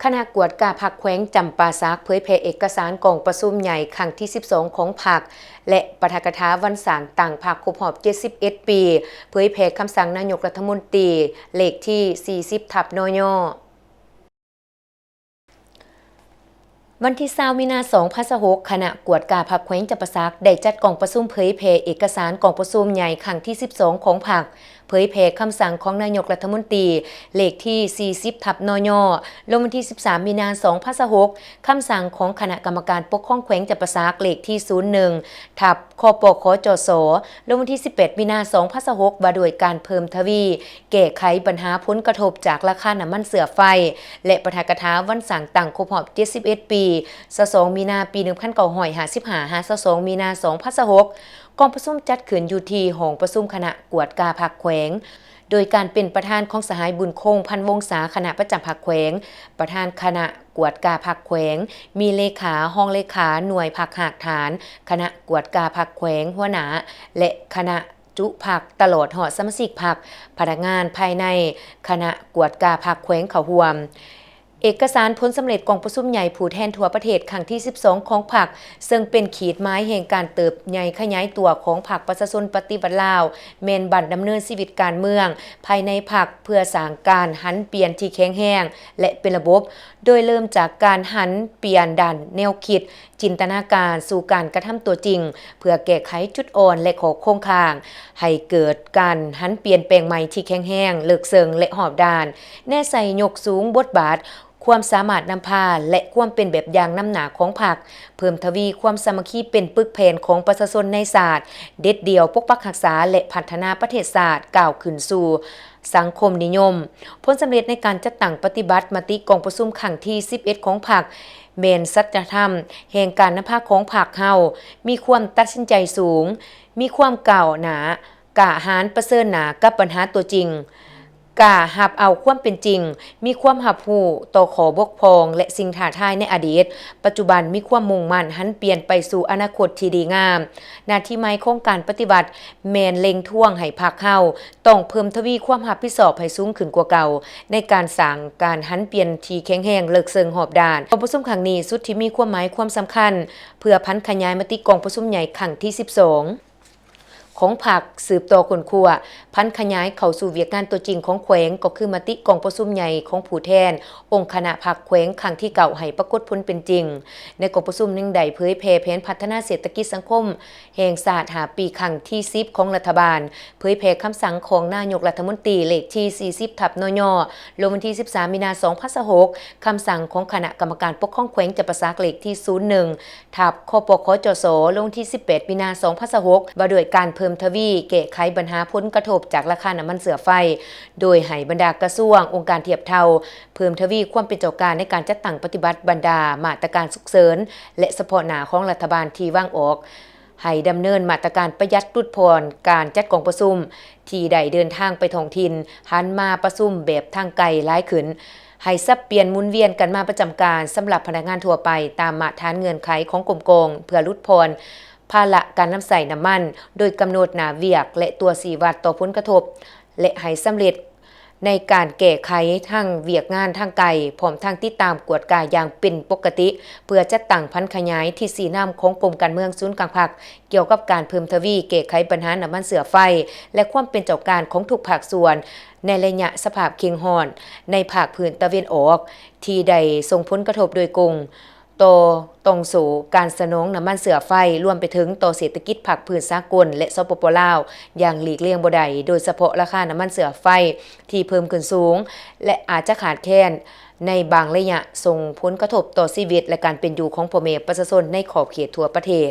ຄະນະກວດກາພັກແຂວງຈຳປາສັກເຜີຍແຜ່ເອກະສານກອງປະຊຸມໃຫຍ່ຄັ້ງທີສິບສອງຂອງພັກ ແລະ ປາຖະກະຖາວັນສ້າງຕັ້ງພັກຄົບຮອບເຈັດສິບເອັດປີ, ເຜີຍແຜ່ຄຳສັ່ງນາຍົກລັດຖະມົນຕີເລກທີສີ່ສິບ ທັບ ນຍ. ວັນທີຊາວ ມີນາ ສອງພັນຊາວຫົກ ຄະນະກວດກາພັກແຂວງຈຳປາສັກ ໄດ້ຈັດກອງປະຊຸມເຜີຍແຜ່ເອກະສານກອງປະຊຸມໃຫຍ່ຄັ້ງທີສິບສອງຂອງພັກ, ເຜີຍແຜ່ຄຳສັ່ງຂອງນາຍົກລັດຖະມົນຕີເລກທີສີ່ສິບ ທັບ ນຍ ລົງວັນທີສິບສາມ ມີນາ ສອງພັນຊາວຫົກ, ຄຳສັ່ງຂອງຄະນະກຳມະການປົກຄອງແຂວງຈຳປາສັກເລກທີສູນໜຶ່ງ ທັບ ຄປຄຈສ ລົງວັນທີສິບແປດ ມີນາ ສອງພັນຊາວຫົກ ວ່າດ້ວຍການເພີ່ມທະວີແກ້ໄຂບັນຫາຜົນກະທົບຈາກລາຄານ້ຳມັນເຊື້ອໄຟ ແລະ ປາຖະກະຖາວັນສ້າງຕັ້ງຄົບຮອບເຈັດສິບເອັດປີ ຊາວສອງ ມີນາ ປີໜຶ່ງພັນເກົ້າຮ້ອຍຫ້າສິບຫ້າ ຫາ ຊາວສອງ ມີນາ ສອງພັນຊາວຫົກ. ກອງປະຊຸມຈັດຂຶ້ນຢູ່ທີ່ຫ້ອງປະຊຸມຄະນະກວດກາພັກແຂວງ ໂດຍການເປັນປະທານຂອງສະຫາຍ ບຸນຄົງ ພັນວົງສາ ຄະນະປະຈຳພັກແຂວງ, ປະທານຄະນະກວດກາພັກແຂວງ, ມີເລຂາ, ຮອງເລຂາ, ໜ່ວຍພັກຮາກຖານຄະນະກວດກາພັກແຂວງ, ຫົວໜ້າ ແລະ ຄະນະຈຸພັກ ຕະຫຼອດຮອດສະມາຊິກພັກ, ພະນັກງານພາຍໃນຄະນະກວດກາພັກແຂວງເຂົ້າຮ່ວມ. ເອກະສານຜົນສຳເລັດກອງປະຊຸມໃຫຍ່ຜູ້ແທນທົ່ວປະເທດຄັ້ງທີສິບສອງຂອງພັກ, ເຊິ່ງເປັນຂີດໝາຍແຫ່ງການເຕີບໃຫຍ່ຂະຫຍາຍຕົວຂອງພັກປະຊາຊົນປະຕິວັດລາວ, ແມ່ນບັ້ນດຳເນີນຊີວິດການເມືອງພາຍໃນພັກ ເພື່ອສ້າງການຫັນປ່ຽນທີ່ແຂງແຮງ ແລະ ເປັນລະບົບ, ໂດຍເລີ່ມຈາກການຫັນປ່ຽນດ້ານແນວຄິດ, ຈິນຕະນາການ ສູ່ການກະທຳຕົວຈິງ, ເພື່ອແກ້ໄຂຈຸດອ່ອນ ແລະ ຂໍ້ຄົງຄ້າງ ໃຫ້ເກີດການຫັນປ່ຽນແປງໃໝ່ທີ່ແຂງແຮງ, ເລິກເຊິ່ງ ແລະ ຮອບດ້ານ, ແນໃສ່ຍົກສູງບົດບາດ, ຄວາມສາມາດນຳພາ ແລະ ຄວາມເປັນແບບຢ່າງນຳໜ້າຂອງພັກ, ເພີ່ມທະວີຄວາມສາມັກຄີເປັນປຶກແຜ່ນຂອງປະຊາຊົນໃນຊາດ, ເດັດດ່ຽວປົກປັກຮັກສາ ແລະ ພັດທະນາປະເທດຊາດ ກ້າວຂຶ້ນສູ່ສັງຄົມນິຍົມ. ຜົນສຳເລັດໃນການຈັດຕັ້ງປະຕິບັດມະຕິກອງປະຊຸມຄັ້ງທີສິບເອັດຂອງພັກ ແມ່ນສັດຈະທຳແຫ່ງການນຳພາຂອງພັກເຮົາ, ມີຄວາມຕັດສິນໃຈສູງ, ມີຄວາມກ້າວໜ້າ, ກ້າຫານປະເຊີນໜ້າກັບບັນຫາຕົວຈິງ, ກ້າຮັບເອົາຄວາມເປັນຈິງ, ມີຄວາມຮັບຮູ້ຕໍ່ຂໍ້ບົກຜ່ອງ ແລະ ສິ່ງທ້າທາຍໃນອະດີດ, ປັດຈຸບັນມີຄວາມມຸ່ງໝັ້ນຫັນປ່ຽນໄປສູ່ອະນາຄົດທີ່ດີງາມ. ໜ້າທີ່ໃໝ່ຂອງການປະຕິວັດແມ່ນເລັ່ງທວງໃຫ້ພັກເຮົາຕ້ອງເພີ່ມທະວີຄວາມຮັບຜິດຊອບໃຫ້ສູງຂຶ້ນກວ່າເກົ່າ ໃນການສ້າງການຫັນປ່ຽນທີ່ແຂງແຮງ, ເລິກເຊິ່ງ, ຮອບດ້ານ. ກອງປະຊຸມຄັ້ງນີ້ສຸດທີ່ມີຄວາມໝາຍຄວາມສຳຄັນ ເພື່ອຜັນຂະຫຍາຍມະຕິກອງປະຊຸມໃຫຍ່ຄັ້ງທີສິບສອງ ຂອງພັກ, ສືບຕໍ່ຄົ້ນຄວ້າ, ຜັນຂະຫຍາຍເຂົ້າສູ່ວຽກງານຕົວຈິງຂອງແຂວງ, ກໍຄືມະຕິກອງປະຊຸມໃຫຍ່ຂອງຜູ້ແທນອົງຄະນະພັກແຂວງຄັ້ງທີເກົ້າ ໃຫ້ປາກົດຜົນເປັນຈິງ. ໃນກອງປະຊຸມຍັງໄດ້ເຜີຍແຜ່ແຜນພັດທະນາເສດຖະກິດສັງຄົມແຫ່ງຊາດຫ້າປີ ຄັ້ງທີສິບຂອງລັດຖະບານ, ເຜີຍແຜ່ຄຳສັ່ງຂອງນາຍົກລັດຖະມົນຕີເລກທີສີ່ສິບ ທັບ ນຍ ລົງວັນທີສິບສາມ ມີນາ ສອງພັນຊາວຫົກ, ຄຳສັ່ງຂອງຄະນະກຳມະການປົກຄອງແຂວງຈຳປາສັກເລກທີສູນໜຶ່ງ ທັບ ຄປຄຈສ ລົງວັນທີສິບແປດ ມີນາ ສອງພັນຊາວຫົກ ວ່າດ້ວຍການເພີ່ມທະວີແກ້ໄຂບັນຫາຜົນກະທົບຈາກລາຄານ້ຳມັນເຊື້ອໄຟ, ໂດຍໃຫ້ບັນດາກະຊວງ, ອົງການທຽບເທົ່າ ເພີ່ມທະວີຄວາມເປັນເຈົ້າການໃນການຈັດຕັ້ງປະຕິບັດບັນດາມາດຕະການສຸກເສີນ ແລະ ສະເພາະໜ້າຂອງລັດຖະບານທີ່ວາງອອກ, ໃຫ້ດຳເນີນມາດຕະການປະຢັດຫຼຸດຜ່ອນການຈັດກອງປະຊຸມ ທີ່ໄດ້ເດີນທາງໄປທ້ອງຖິ່ນ, ຫັນມາປະຊຸມແບບທາງໄກຫຼາຍຂຶ້ນ, ໃຫ້ສັບປ່ຽນໝູນວຽນກັນມາປະຈຳການສຳລັບພະນັກງານທົ່ວໄປຕາມມາດຖານເງື່ອນໄຂຂອງກົມກອງ ເພື່ອຫຼຸດຜ່ອນພາລະການນຳໃຊ້ນ້ຳມັນ, ໂດຍກຳນົດໜ້າວຽກ ແລະ ຕົວຊີ້ວັດຕໍ່ຜົນກະທົບ ແລະ ໃຫ້ສຳເລັດໃນການແກ້ໄຂທັງວຽກງານທາງໄກ, ພ້ອມທັງຕິດຕາມກວດກາຢ່າງເປັນປົກກະຕິ ເພື່ອຈັດຕັ້ງຜັນຂະຫຍາຍທິດຊີ້ນຳຂອງກົມການເມືອງສູນກາງພັກ ກ່ຽວກັບການເພີ່ມທະວີແກ້ໄຂບັນຫານ້ຳມັນເຊື້ອໄຟ ແລະ ຄວາມເປັນເຈົ້າການຂອງທຸກພາກສ່ວນ ໃນໄລຍະສະພາບເຄັ່ງຮ້ອນໃນພາກພື້ນຕາເວັນອອກ ທີ່ໄດ້ສົ່ງຜົນກະທົບໂດຍກົງຕໍ່ຕ່ອງໂສ້ການສະໜອງນ້ຳມັນເຊື້ອໄຟ, ລວມໄປເຖິງຕໍ່ເສດຖະກິດພາກພື້ນສາກົນ ແລະ ສປປ ລາວ ຢ່າງຫຼີກລ່ຽງບໍ່ໄດ້, ໂດຍສະເພາະລາຄານ້ຳມັນເຊື້ອໄຟທີ່ເພີ່ມຂຶ້ນສູງ ແລະ ອາດຈະຂາດແຄນໃນບາງໄລຍະ, ສົ່ງຜົນກະທົບຕໍ່ຊີວິດ ແລະ ການເປັນຢູ່ຂອງພໍ່ແມ່ປະຊາຊົນໃນຂອບເຂດທົ່ວປະເທດ.